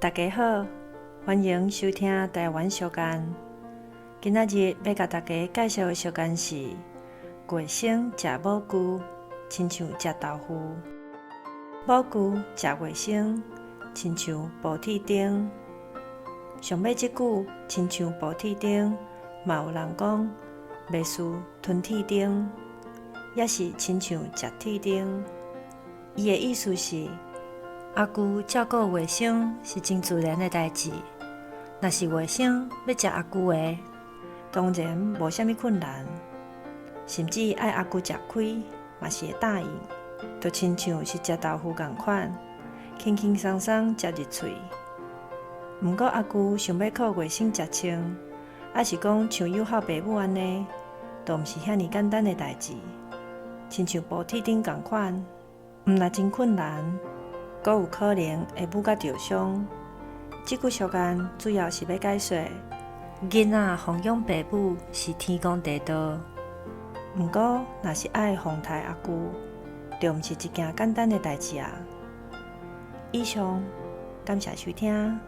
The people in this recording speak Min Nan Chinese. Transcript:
大家好，歡迎收聽台灣俗諺。今仔日欲共大家介紹的俗諺是：外甥食母龜，親像食豆腐；母龜食外甥，親像無鐵釘。上尾這句親像無鐵釘，嘛有人講袂輸吞鐵釘，抑是親像食鐵釘。伊的意思是，阿舅照顧外甥是真自然的代誌，若是外甥欲食阿舅的，當然無啥物困難，甚至愛阿舅食虧嘛是會答應，就親像是食豆腐仝款，輕輕鬆鬆食入喙。毋過阿舅想欲靠外甥食穿，抑是講像有孝爸母按呢，都毋是遐爾簡單的代誌，親像無鐵釘仝款，毋但真困難，閣有可能會舞甲著傷。這句俗諺主要是欲解說，囡仔奉養爸母是天公地道。毋過，若是愛奉刣阿舅，就毋是一件簡單的代誌啊。以上，感謝收聽。